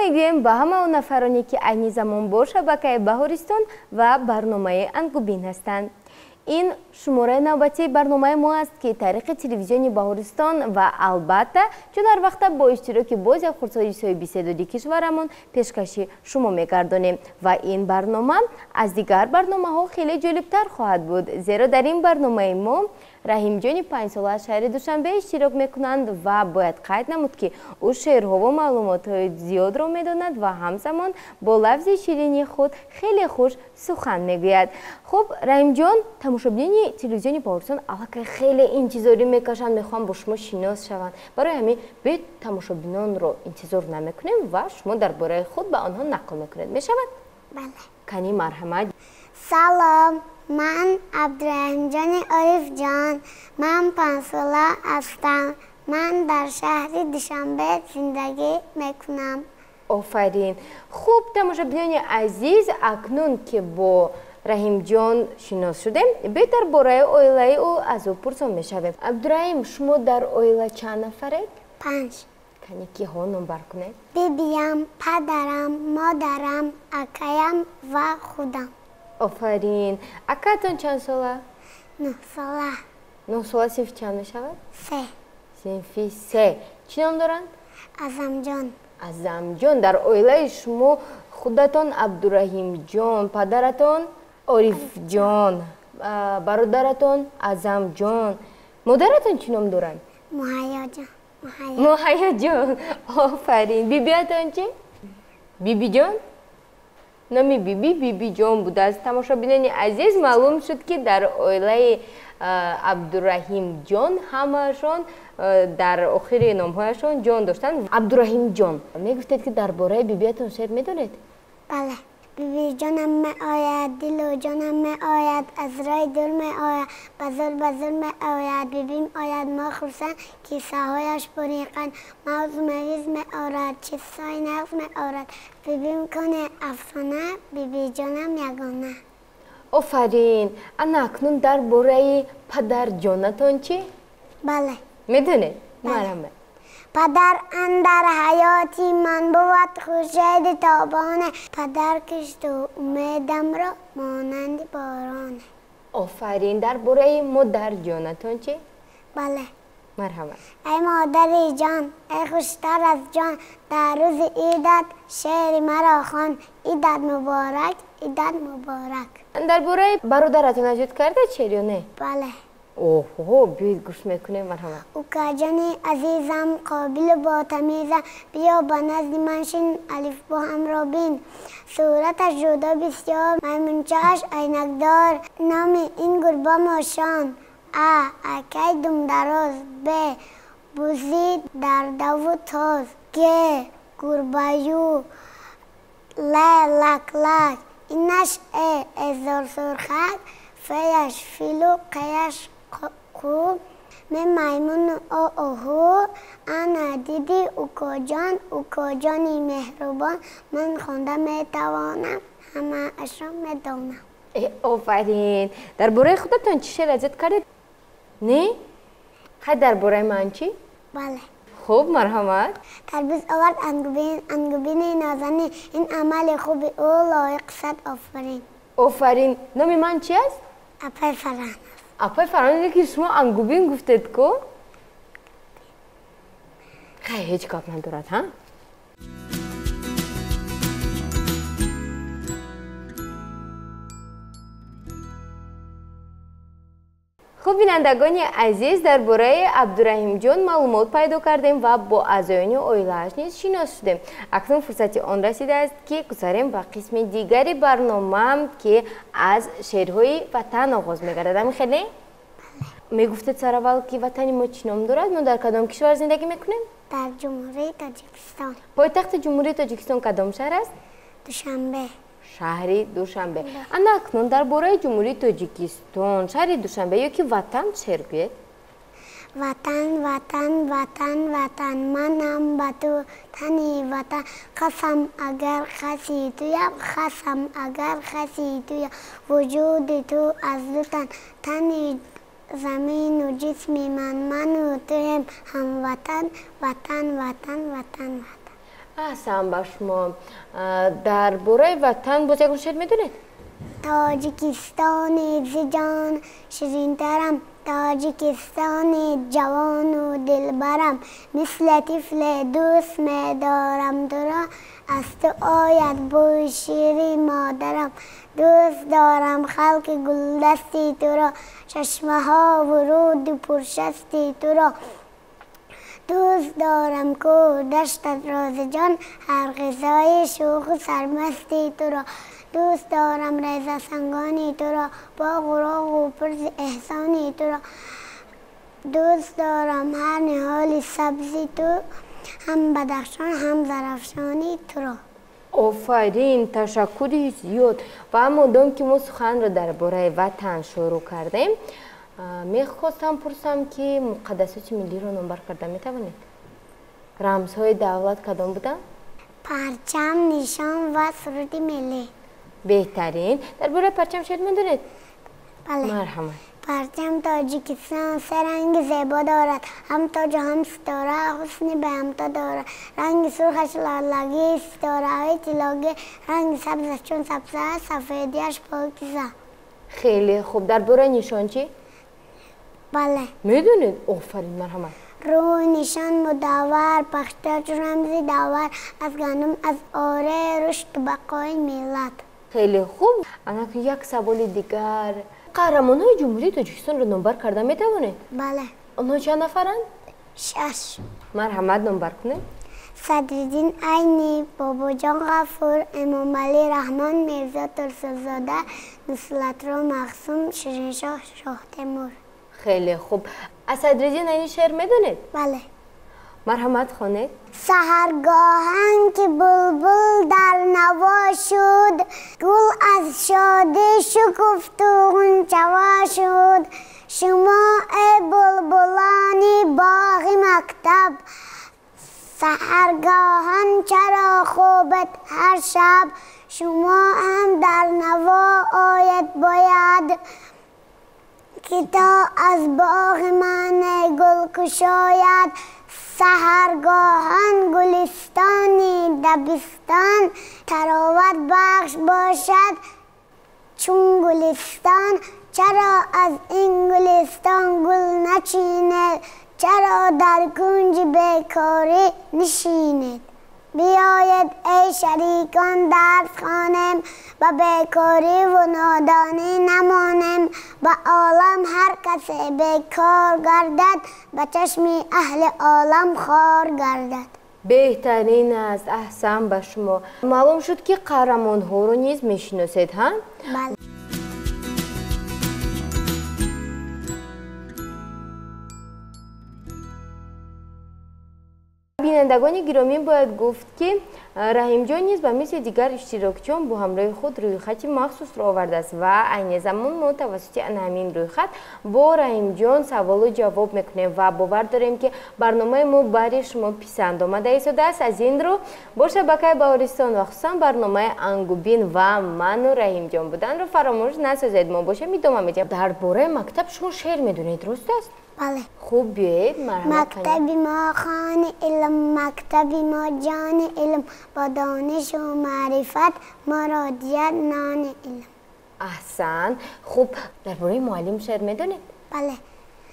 Мегӯем ба ҳама он нафароне, ки айни замон бо шабакаи Баҳористон ва барномаи Ангубин ҳастанд. Ин шумораи навбатии барномаи мо аст, ки тариқи телевизиони Баҳористон ва албатта чун ҳар вақта бо иштироки боз як хурдсоли соҳибистеъдоди кишварамон пешкаши шумо мегардонем. Ва ин барнома аз дигар барномаҳо хеле ҷолибтар хоҳад буд, зеро дар ин барномаи мо Раҳимҷони панҷсола аз шаҳри Душанбе иштирок мекунанд ва бояд қайд намуд, ки ӯ шеърҳову маълумотҳои зиёдро медонад ва ҳамзамон бо лафзи ширини худ хеле хуш сухан мегӯяд. Хуб, Раҳимҷон, тамошобинони телевизиони Баҳористон аллакай хеле интизорӣ мекашанд, мехоҳанд бо шумо шинос шаванд. Барои ҳамин биёед тамошобинонро интизор намекунем ва шумо дар бораи худ ба онҳо нақл мекунед. Мешавад? Бале. Кани марҳамат. Салом, ман Абдураҳимҷони Орифҷон. Ман панҷсола ҳастам. Ман дар шаҳри Душанбе зиндагӣ мекунам. Офарин. Хуб, тамошобинони азиз, акнун ки бо Раҳимҷон шинос шудем, биёед дар бораи оилаи ӯ аз ӯ пурсон мешавем. Абдураҳим, шумо дар оила чанд нафаред? Панҷ. Кани киҳо номбар кунед? Бибиям, падарам, модарам, акаям ва худам. Офарин. Акаатон чанд сола? Нӯҳсола. Нӯҳсола синфи чанд мешавад? Се. Синфи се. Чӣ ном доранд? Азамҷон. Азамҷон. Дар оилаи шумо худатон Абдураҳимҷон, падаратон Орифҷон, бародаратон Азамҷон. Модаратон чӣ ном доранд? Муҳайёҷон. Муҳайёҷон. Офарин. Бибиатон чӣ? Бибиҷон? Номи биби Бибиҷон будааст. Тамошобинони азиз, маълум шуд, ки дар оилаи Абдураҳимҷон ҳамаашон дар охири номҳояшон ҷон доштанд. Абдураҳимҷон, мегуфтед, ки дар бораи бибиятон шеър медонед? Бале. Бибиҷонам меояд, дилу ҷонам меояд, аз роҳи дур меояд, ба зур ба зур меояд. Бибим ояд, мо хурсанд, кисаҳояш буриқанд, мавзу мавиз меорад, чизҳои нағз меорад. Бибим коне афсона, бибиҷонам ягона. Офарин. Ана акнун дар бораи падарҷонатон чӣ? Бале. Медонед? Марҳамат. Падар андар ҳаёти ман бувад хуршеди тобоне, падар кишту умедамро монанди бороне. Офарин. Дар бораи модарҷонатон чӣ? Бале. Марҳамат. Эй модари ҷон, эй хуштар аз ҷон, дар рӯзи идат шеъри маро хон. Идат муборак, идат муборак. Дар бораи бародаратон аз ёд кардед шеър ё не? Бале. Оҳо, биёед гӯш мекунем, марҳамат. Укаҷони азизам, қобилу ботамизам, биё ба назди ман шин, алифбо ҳамро бин. Сураташ ҷудо бисёр, маймунчааш айнакдор. Номи ин гурба мошон. А. Акай думдароз. Б. Бузи дардаву тоз. Г. Гурбаю. Л. Лаклак. Инаш Э. Эзорсурхак. Ф-яш филу, Қ-яш қу. М. Маймуну О. Оҳу. Ана диди укоҷон, укоҷони меҳрубон. Ман хонда метавонам, ҳамаашро медонам. Офарин. Дар бораи худатон чӣ шеър аз ёд кардед? Не? Хай, дар бораи ман чӣ? Бале. Хуб, марҳамат. Тарбуз овард Ангубин, Ангубини нозанин. Ин амали хуби ӯ лоиқ сад офарин. Офарин. Номи ман чи аст? Апай Фарҳаназ. Апай Фарҳаназ, ки шумо Ангубин гуфтед ку? Хай, ҳеҷ гап надорад, ҳа? Хуб, бинандагони азиз, дар бораи Абдураҳимҷон маълумот пайдо кардем ва бо аъзоёни оилааш низ шинос шудем. Акнун фурсати он расидааст, ки гузарем ба қисми дигари барнома, ки аз шеърҳои ватан оғоз мегардад. Ами хеле? Мегуфтед сараввал, ки ватани мо чӣ ном дорад? Мо дар кадом кишвар зиндагӣ мекунем? Дар Ҷумҳурии Тоҷикистон. Пойтахти Ҷумҳурии Тоҷикистон кадом шаҳр аст? Душанбе. Шаҳри Душанбе. Ана акнун дар бораи Ҷумҳурии Тоҷикистон, шаҳри Душанбе ё ки ватан шеър гӯед? Ватан, ватан, ватан, ватан, манам ба ту тани ватан. Қасам агар хаси туям, хасам агар хаси туям, вуҷуди ту аз ду тан, тани замину ҷисми ман, ману туем ҳамватан, ватан, ватан, ватан, ватан. Аҳсан ба шумо. Дар бораи ватан боз ягон шеър медонед? Тоҷикистони зи ҷон ширинтарам, Тоҷикистони ҷавону дилбарам, мисли тифле дӯст медорам туро, аз ту ояд бӯи шири модарам. Дӯст дорам халқи гулдасти туро, чашмаҳову руду пуршасти туро. Дӯст дорам кӯҳу даштат рози ҷон, ҳар ғизои шӯху сармасти туро. Дӯст дорам резасангони туро, боғу роғу пурзи эҳсони туро. Дӯст дорам ҳар ниҳоли сабзи ту, ҳам Бадахшон, ҳам Зарафшони туро. Офарин, ташаккури зиёд. Ва модом ки мо суханро дар бораи ватан шурӯъ кардем, мехостам пурсам, ки муқаддасоти миллиро номбар карда метавонед? Рамзҳои давлат кадом буданд? Парчам, нишон ва суруди миллӣ. Беҳтарин. Дар бораи парчам шеър медонед? Бале. Марҳамат. Парчам Тоҷикистон се ранги зебо дорад, ҳам тоҷу ҳам ситора, ҳусни беҳамто дорад. Ранги сурхаш лолагӣ, ситораҳои тиллогӣ, ранги сабзаш чун сабза, сафедиаш покиза. Хеле хуб. Дар бораи нишон чӣ? Бале. Медонед? Офарин, марҳамат. Рӯи нишон мудаввар, пахта чун рамзи давар, аз гандум, аз оре, рушду бақои миллат. Хеле хуб. Анак як саволи дигар. Қаҳрамонҳои Ҷумҳурии Тоҷикистонро номбар карда метавонед? Бале. Онҳо чанд нафаранд? 6. Марҳамат, номбар кунед. Садриддин Айнӣ, Бобоҷон Ғафур, Эмомалӣ Раҳмон, Мирзо Турсунзода, Нусратулло Махсум, Шириншоҳ Шоҳтемур. Хеле хуб. Аз Садриддин Айнӣ шеър медонед? Бале. Марҳамат, хонед. Саҳаргоҳан ки булбул дар наво шуд, гул аз шодӣ шукуфту ғунчаво шуд. Шумо эй булбулони боғи мактаб, саҳаргоҳан чаро хобед ҳар шаб? Шумо ҳам дар наво ояд бояд, ки то аз боғи ман гул кушояд. Саҳаргоҳан гулистони дабистон тароват бахш бошад чун гулистон. Чаро аз ин гулистон гул начинед? Чаро дар кунҷи бекорӣ нишинед? Биёед эй шарикон дарс хонем, ба бекориву нодонӣ намонем. Ба олам ҳар касе бекор гардад, ба чашми аҳли олам хор гардад. Беҳтарин аст. Аҳсан ба шумо. Маълум шуд, ки қаҳрамонҳоро низ мешиносед, ҳа? Бале. Бинандагони гиромӣ, бояд гуфт, ки Раҳимҷон низ ба мисли дигар иштирокчиён бо ҳамроҳи худ рӯйхати махсусро овардааст ва айни замон мо тавассути ана ҳамин рӯйхат бо Раҳимҷон саволу ҷавоб мекунем ва бовар дорем, ки барномаи мо бари шумо писанд омада истодааст. Аз ин рӯ бо шабакаи Баҳористон ва хусусан барномаи Ангубин ва ману Раҳимҷон буданро фаромӯш насозед. Мо бошем идома медиҳем. Дар бораи мактаб шумо шеър медонед, рост аст? Бале. Хуб, биёед, марҳамат. Мактаби мо хони илм, мактаби мо ҷони илм, бо донишу маърифат моро диҳад нони илм. Аҳсан. Хуб, дар бораи муаллим шеър медонед? Бале.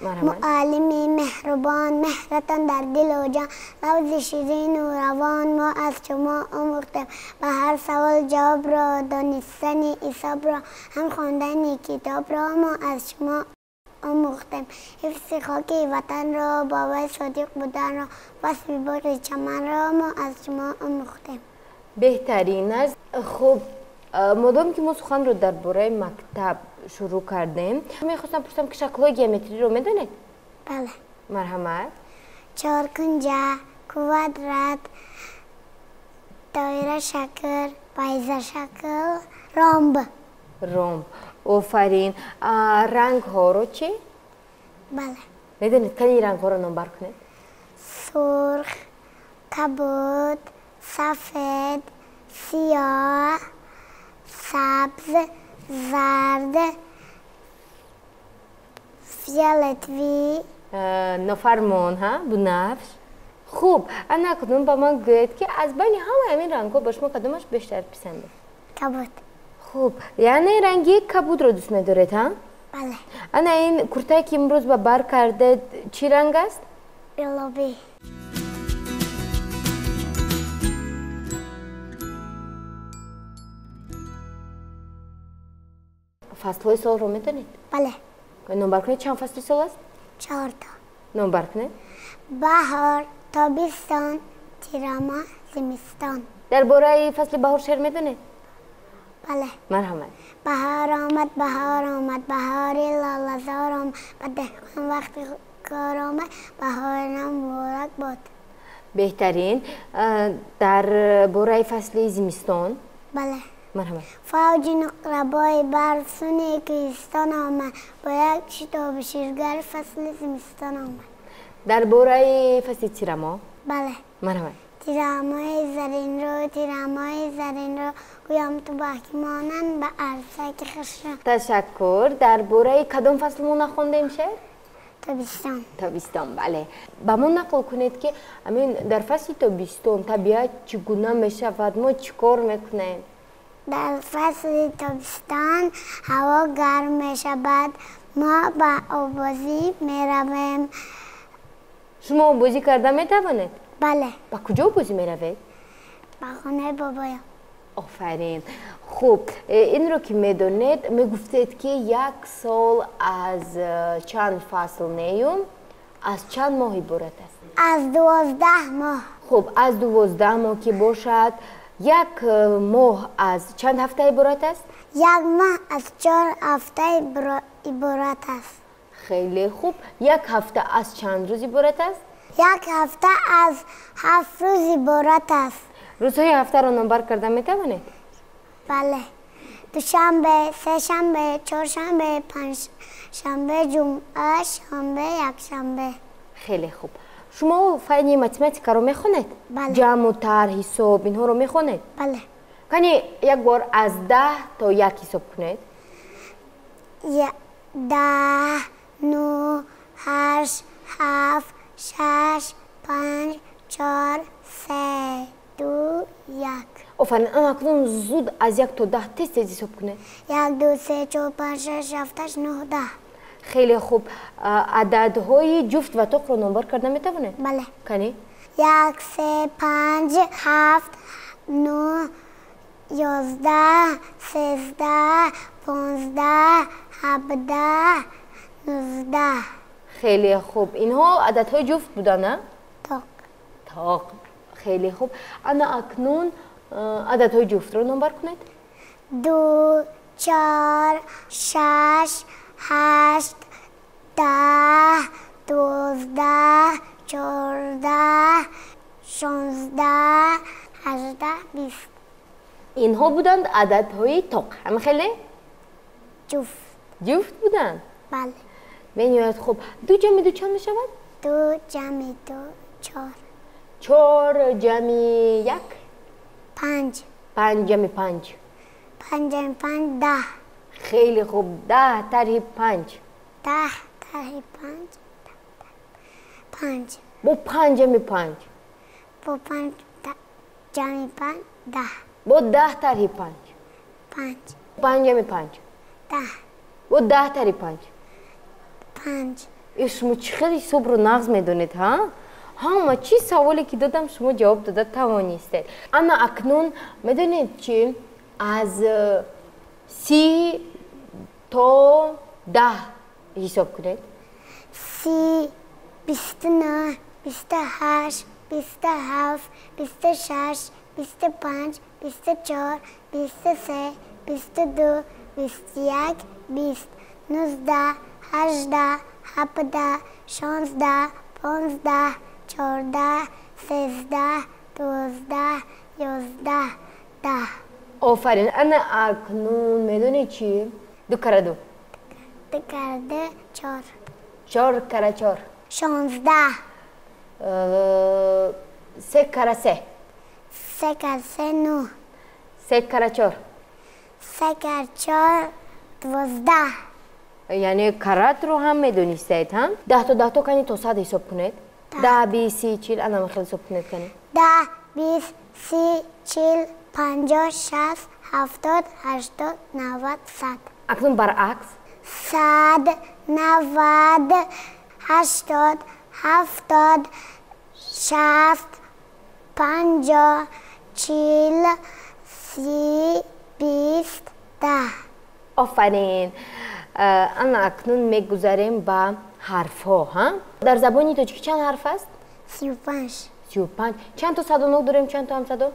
Марҳамат. Муаллими меҳрубон, меҳратон дар дилу ҷон, лавзи ширину равон мо аз шумо омӯхтем. Ба ҳар савол ҷавобро, донистани ҳисобро, ҳам хондани китобро мо аз шумо омӯхтем. Ҳифзи хоки ватанро, бовари содиқ буданро, васфи боғи чаманро мо аз шумо омӯхтем. Беҳтарин аст. Хуб, модом ки мо суханро дар бораи мактаб шурӯъ кардем, мехостам пурсам, ки шаклҳои геометриро медонед? Бале. Марҳамат. Чоркунҷа, квадрат, доира шакл, байзашакл, ромб. Ромб. Офарин. Рангҳоро чӣ? Бале. Медонед, кани рангҳоро номбар кунед? Сурх, кабуд, сафед, сиёҳ, сабз, зард, фиолетовӣ. Нофармон, ҳа? Бунафш. Хуб, ана акнун ба ман гӯед, ки аз байни ҳамаи ҳамин рангҳо ба шумо кадомаш бештар писанд аст? Кабуд. Хуб, яъне ранги кабудро дӯст медоред, ҳа? Бале. Ана ин куртае, ки имрӯз ба бар кардед, чӣ ранг аст? Гулобӣ. Фаслҳои солро медонед? Бале. Номбар кунед, чанд фасли сол аст? Чорта. Номбар кунед. Баҳор, тобистон, тирамоҳ, зимистон. Дар бораи фасли баҳор шеър медонед? Бале. Марҳамат. Баҳор омад, баҳор омад, баҳори лолазор омад, ба деҳқон вақти кор омад, баҳори нам муборак бод. Беҳтарин. Дар бораи фасли зимистон? Бале. Марҳамат. Фавҷи нуқрабои барф суни кӯҳистон омад, бо як шитоби ширгар фасли зимистон омад. Дар бораи фасли тирамоҳ? Бале. Марҳамат. Тирамоҳи заринро, тирамоҳи заринро, гӯям ту бахти монанд ба арсаки хушро. Ташаккур. Дар бораи кадом фасл мо нахондем шеър? Тобистон. Тобистон, бале. Ба мо нақл кунед, ки амин дар фасли тобистон табиат чӣ гуна мешавад, мо чӣ кор мекунем? Дар фасли тобистон ҳаво гарм мешавад, мо ба оббозӣ меравем. Шумо оббозӣ карда метавонед? Бале. Ба куҷо оббозӣ меравед? Ба хонаи бобоям. Офарин. Хуб, инро ки медонед, мегуфтед, ки як сол аз чанд фасл неюм, аз чанд моҳ иборат аст? Аз 12 моҳ. Хуб, аз 12 моҳ ки бошад, як моҳ аз чанд ҳафта иборат аст? Як моҳ аз 4 ҳафта иборат аст. Хеле хуб. Як ҳафта аз чанд рӯз иборат аст? Як ҳафта аз 7 рӯз иборат аст. Рӯзҳои ҳафтаро номбар карда метавонед? Бале. Душанбе, сешанбе, чоршанбе, панҷшанбе, ҷумъа, шанбе, якшанбе. Хеле хуб. Шумо фанни математикаро мехонед? Бале. Ҷамъу тарҳ, ҳисоб, инҳоро мехонед? Бале. Кани як бор аз 10 то 1 ҳисоб кунед. 10, 9, 8, 7, 6, 5, 4, 3, 2, 1. Офарин. Ана акнун зуд аз 1 то 10 тез тез ҳисоб кунед. 1, 2, 3, 4, 5, 6, 7, 8, 9, 10. Хеле хуб. Ададҳои ҷуфт ва тоқро номбар карда метавонед? Бале. Кани? 1, 3, 5, 7, 9, 11, 13, 15, 17, 19. Хеле хуб. Инҳо ададҳои ҷуфт буданд, на? Тоқ. Тоқ. Хеле хуб. Ана акнун ададҳои ҷуфтро номбар кунед. 2, 4, 6, 8, 10, 12, 14, 16, 18, 20. Инҳо буданд ададҳои тоқ. Ҳама хеле? Ҷуфт. Ҷуфт буданд? Бале. Бениҳоят хуб. 2 ҷамъи 2 чанд мешавад? 2 ҷамъи 2, 4. 4 ҷамъи 1? 5. 5 ҷамъи 5. 5 ҷамъи 5, 10. Хеле хуб. 10 тарҳи 5. 10 тарҳи 5, 5. Бо 5 ҷамъи 5. Бо 5 ҷамъи 5, 10. Бо 10 тарҳи 5. 5. 5 ҷамъи 5. 10. Бо 10 тарҳи 5. 5. Шумо чӣ хеле ҳисобро нағз медонед, ҳа? Ҳама чӣ саволе ки додам, шумо ҷавоб дода тавонистед. Ана акнун медонед, чи аз 30 то 10 ҳисоб кунед? 30, 29, 28, 27, 26, 25, 24, 23, 22, 21, 20, 19, 18, 17, 16, 15, 14, 13, 12, 11, 10. Офарин. Ана акнун медонед чи? 2 кара 2. 2 кара 2, 4. 4 кара 4. 16. 3 кара 3. 3 кара 3, 9. 3 кара 4. 3 кара 4, 12. Яъне каратро ҳам медонистед, ҳа? 10 то 10 то кани то 100 ҳисоб кунед. 10, 20, 30, 40 ана хеле ҳисоб кунед кани. 10, 20, 30, 40, 50, 60, 70, 80, 90, 100. Акнун баръакс. 100, 90, 80, 70, 60, 50, 40, 30, 20, 10. Офарин. Ана акнун мегузарем ба ҳарфҳо. Дар забони тоҷикӣ чанд ҳарф аст? 35. 35. Чанд то садонок дорем, чанд то ҳамсадо?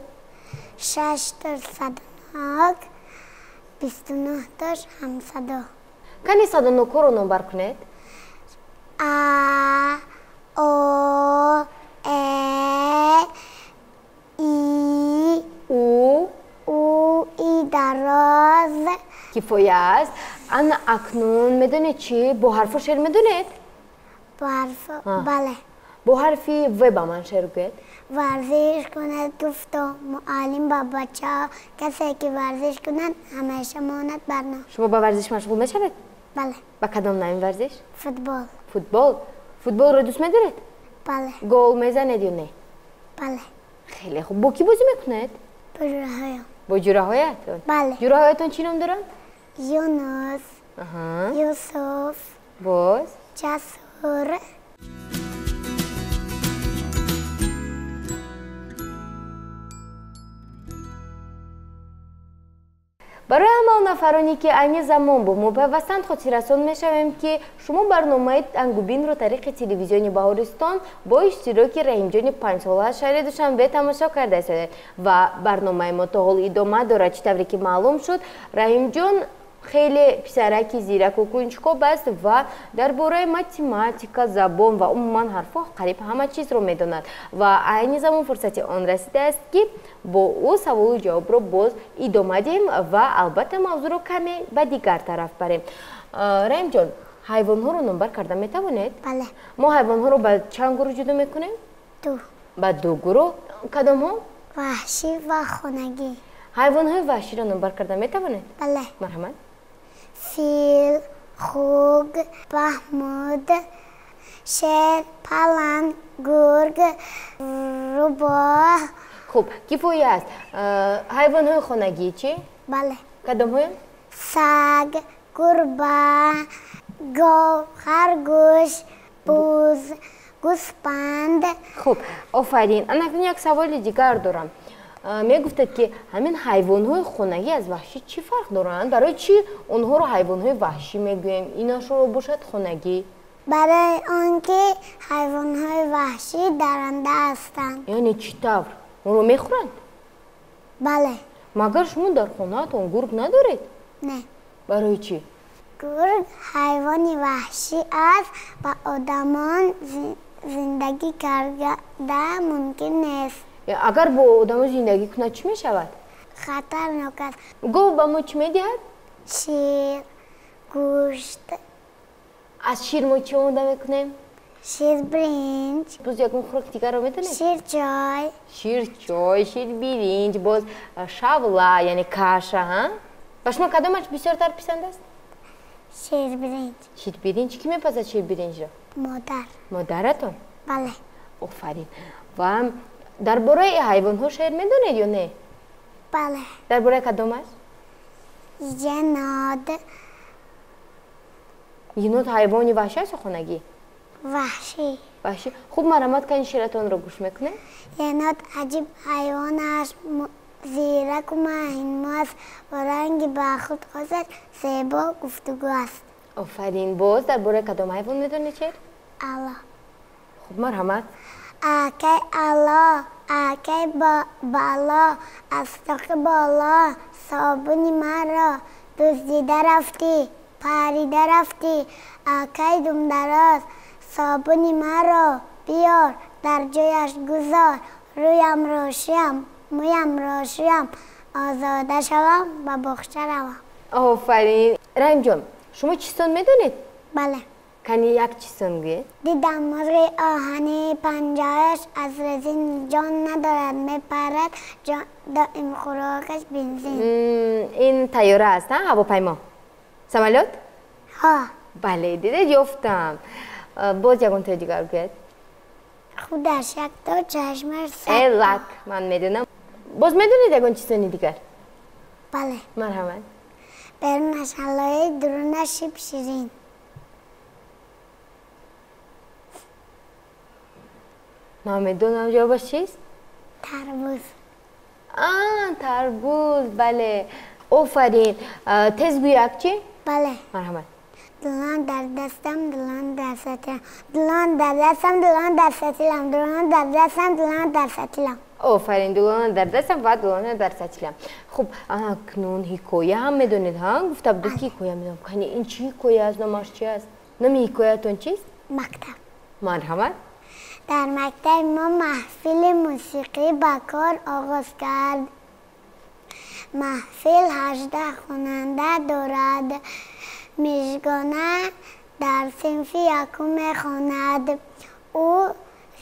6 то садонок, 29 то ҳамсадо. Кани садонокҳоро номбар кунед? А, О, Э, И, У, У, И дароз. Кифоя аст. Ана акнун медонед чӣ? Бо ҳарфҳо шеър медонед? Бо ҳарфҳо, бале. Бо ҳарфи В ба ман шеър гӯед. Варзиш кунад гуфто муаллим ба бачаҳо, касе ки варзиш кунад ҳамеша монад барно. Шумо ба варзиш машғул мешавед? Бале. Ба кадом навъи варзиш? Футбол. Футбол? Футболро дӯст медоред? Бале. Гол мезанед ё не? Бале. Хеле хуб. Бо кӣ бозӣ мекунед? Бо ҷураҳоям. Бо ҷураҳоятон? Бале. Ҷураҳоятон чӣ ном доранд? Юнус, Юсуф, боз, Ҷасур. Барои ҳама он нафароне ки айни замон бо мо пайвастанд, хотиррасон мешавем, ки шумо барномаи Ангубинро тариқи телевизиони Баҳористон бо иштироки Раҳимҷони панҷсола аз шаҳри Душанбе тамошо карда истодед ва барномаи мо то ҳол идома дорад. Чӣ тавре ки маълум шуд, Раҳимҷон хеле писараки зираку кунҷкоб аст ва дар бораи математика, забон ва умуман ҳарфҳо қариб ҳама чизро медонад ва айни замон фурсати он расидааст, ки бо ӯ саволу ҷавобро боз идома диҳем ва албатта мавзӯъро каме ба дигар тараф барем. Раҳимҷон, ҳайвонҳоро номбар карда метавонед? Бале. Мо ҳайвонҳоро ба чанд гурӯҳ ҷудо мекунем? Ду. Ба ду гурӯҳ. Кадомҳо? Ваҳшӣ ва хонагӣ. Ҳайвонҳои ваҳширо номбар карда метавонед? Бале. Марҳамат. Фил, хук, баҳмуд, шер, паланг, гург, рӯбоҳ. Хуб, кифоя аст. Ҳайвонҳои хонагӣ чӣ? Бале. Кадомҳоям? Саг, гурба, гов, харгӯш, буз, гӯспанд. Хуб, офарин. Ана як саволи дигар дорам. Мегуфтед, ки ҳамин ҳайвонҳои хонагӣ аз ваҳшӣ чӣ фарқ доранд? Барои чӣ онҳоро ҳайвонҳои ваҳшӣ мегӯем, инашро бошад хонагӣ? Барои он ки ҳайвонҳои ваҳшӣ даранда ҳастанд. Яъне чӣ тавр? Онро мехӯранд? Бале. Магар шумо дар хонаатон гург надоред? Не. Барои чӣ? Гург ҳайвони ваҳшӣ аст, ба одамон зиндагӣ карда мумкин нест. Агар бо одамо зиндагӣ кунад, чӣ мешавад? Хатарнок аст. Гов ба мо чӣ медиҳад? Шир, гӯшт. Аз шир мо чӣ омода мекунем? Ширбиринҷ. Боз ягон хӯроки дигарро медонед? Ширчой. Ширчой, ширбиринҷ, боз шавла, яъне каша. Ба шумо кадомаш бисёртар писанд аст? Ширбиринҷ. Ширбиринҷ. Кӣ мепазад ширбиринҷро? Модар. Модаратон? Бале. Офарин. Ва дар бораи ҳайвонҳо шеър медонед ё не? Бале. Дар бораи кадомаш? Енот. Енот ҳайвони ваҳшӣ аст ё хонагӣ? Ваҳшӣ. Ваҳшӣ. Хуб, марҳамат, кани шеъратонро гӯш мекунем. Енот аҷиб ҳайвон аст, зираку маҳинмо аст, бо ранги ба худ хосаш зебо гуфтугӯ аст. Офарин. Боз дар бораи кадом ҳайвон медонед шеър? Ало. Хуб, марҳамат. Акай ало, акай бало, аз тоқи боло собуни маро дуздида рафтӣ, парида рафтӣ. Акай думдароз, собуни маро биёр, дар ҷояш гузор, рӯямро шӯям, мӯямро шӯям, озода шавам, ба боғча равам. Офарин. Раҳимҷон, шумо чистон медонед? Бале. Кани як чистон гӯед? Дидам мурғи оҳанӣ, панҷояш аз резин, ҷон надорад, мепарад, доим хӯрокаш бензин. Ин тайёра аст, ҳавопаймо, самолёт? Ҳо. Бале, дидед, ёфтам. Боз ягонтои дигар гӯед. Худаш якто, чашмаш сад. Лак, ман медонам. Боз медонед ягон чизони дигар? Бале. Марҳамат. Берунаш ҳалои, дурунаш шиб ширин. Намедонам, ҷавобаш чист? Тарбуз. Тарбуз, бале. Офарин. Тезгӯяк чӣ? Бале. Марҳамат. Дулон дар дастам, дулон дар сатилам. Дулон дар дастам, дулон дар сатилам. Дулон дар дастам, дулон дар сатилам. Офарин, дулона дар дастам ва дулона дар сатилам. Хуб, акнун ҳикоя ҳам медонед, ҳа? Гуфта будед, ки ҳикоя медонам. Кани, ин чӣ ҳикоя аст, номаш чи аст? Номи ҳикоятон чист? Мактаб. Марҳамат. Дар мактаби мо маҳфили мусиқӣ ба кор оғоз кард. Маҳфил 18 хонанда дорад. Мижгона дар синфи якум мехонад. Ӯ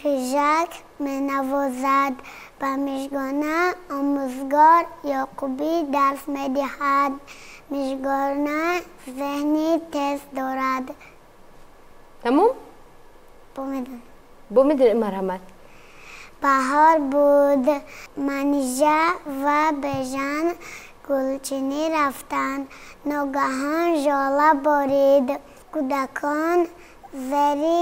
ғижак менавозад. Ба Мижгона омӯзгор Ёқубӣ дарс медиҳад. Мижгона зеҳни тез дорад. Тамом? Бо медонам. Бо медонед, марҳамат. Баҳор буд. Манижа ва Бежан гулчинӣ рафтанд. Ногаҳон жола борид. Кӯдакон зери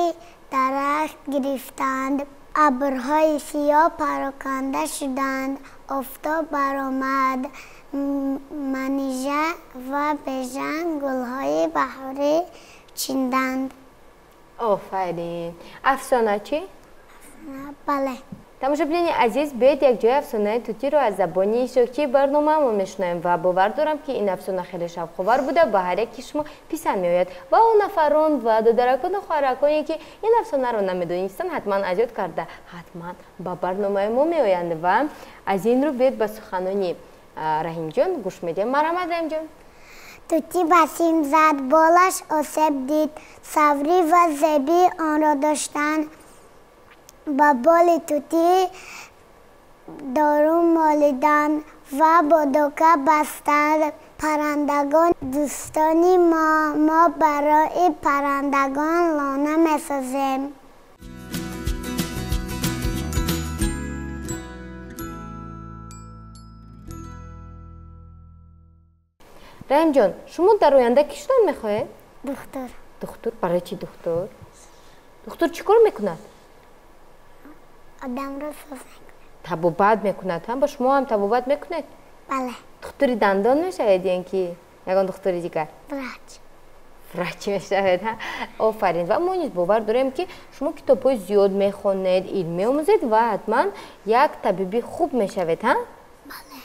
дарахт гирифтанд. Абрҳои сиёҳ пароканда шуданд. Офтоб баромад. Манижа ва Бежан гулҳои баҳорӣ чинданд. Офарин. Афсона чӣ? Бале. Тамошобинони азиз, биёед якҷоя афсонаи тутиро аз забони иштирокчии барномаамон мешунавем ва бовар дорам, ки ин афсона хеле шавқовар буда, ба ҳар яки шумо писанд меояд. Ва он нафарон ва додаракону хоҳараконе, ки ин афсонаро намедонистанд, ҳатман аз ёд карда, ҳатман ба барномаи мо меоянд. Ва аз ин рӯ биёед ба суханони Раҳимҷон гӯш медиҳем. Марҳамат, Раҳимҷон. Тутӣ ба сим зад, болаш осеб дид. Саврӣ ва Зебӣ онро доштанд. Ба боли тутӣ дору молиданд ва бо дока бастанд. Паррандагон дӯстони мо, мо барои паррандагон лона месозем. Раҳимҷон, шумо дар оянда кӣ шудан мехоҳед? Духтур. Духтур? Барои чӣ духтур? Духтур чӣ кор мекунад? Одамро соз мекунад. Табобат мекунад, ҳа? Ба шумо ҳам табобат мекунед? Бале. Духтури дандон мешавед ё ин ки ягон духтури дигар? Врач. Врач мешавед, ҳа? Офарин. Ва мо низ бовар дорем, ки шумо китобҳои зиёд мехонед, илм меомӯзед ва ҳатман як табиби хуб мешавед, ҳа? Бале.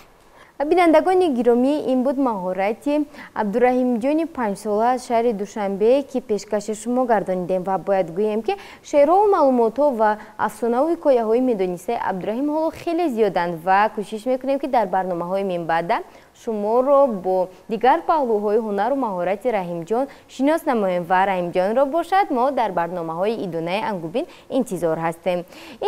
Бинандагони гиромӣ, ин буд маҳорати Абдураҳимҷони 5-сола аз шаҳри Душанбе, ки пешкаши шумо гардонидем. Ва бояд гӯем, ки шеърҳову маълумотҳо ва афсонаву ҳикояҳои медонистаи Абдураҳим ҳоло хеле зиёданд ва кӯшиш мекунем, ки дар барномаҳои минбаъда шуморо бо дигар паҳлӯҳои ҳунару маҳорати Раҳимҷон шинос намоем. Ва Раҳимҷонро бошад, мо дар барномаҳои идонаи Ангубин интизор ҳастем.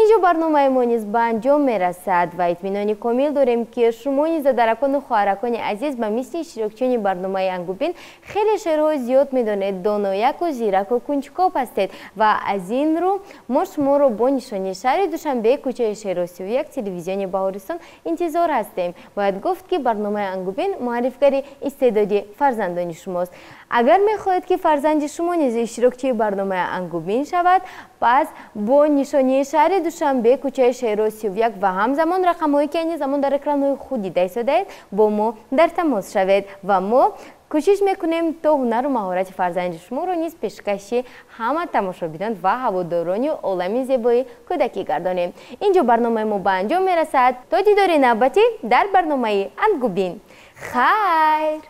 Инҷо барномаи мо низ ба анҷом мерасад ва итминони комил дорем, ки шумо низ, додаракону хоҳаракони азиз, ба мисли иштирокчиёни барномаи Ангубин хеле шеърҳои зиёд медонед, донояку зираку кунҷкоб ҳастед. Ва аз ин рӯ мо шуморо бо нишони шаҳри Душанбе, кӯчаи Шеъро 31, телевизиони Баҳористон интизор ҳастем. Бояд гуфт, ки барномаи Ангубин муаррифгари истеъдоди фарзандони шумост. Агар мехоҳед, ки фарзанди шумо низ иштирокчии барномаи Ангубин шавад, пас бо нишонии шаҳри Душанбе, кӯчаи Шеъро 31 ва ҳамзамон рақамҳое, ки айни замон дар экранҳои худ дида истодаед, бо мо дар тамос шавед ва мо кӯшиш мекунем, то ҳунару маҳорати фарзанди шуморо низ пешкаши ҳама тамошобинон ва ҳаводорони олами зебои кӯдакӣ гардонем. Инҷо барномаи мо ба анҷом мерасад. То дидори навбатӣ дар барномаи Ангубин, хайр.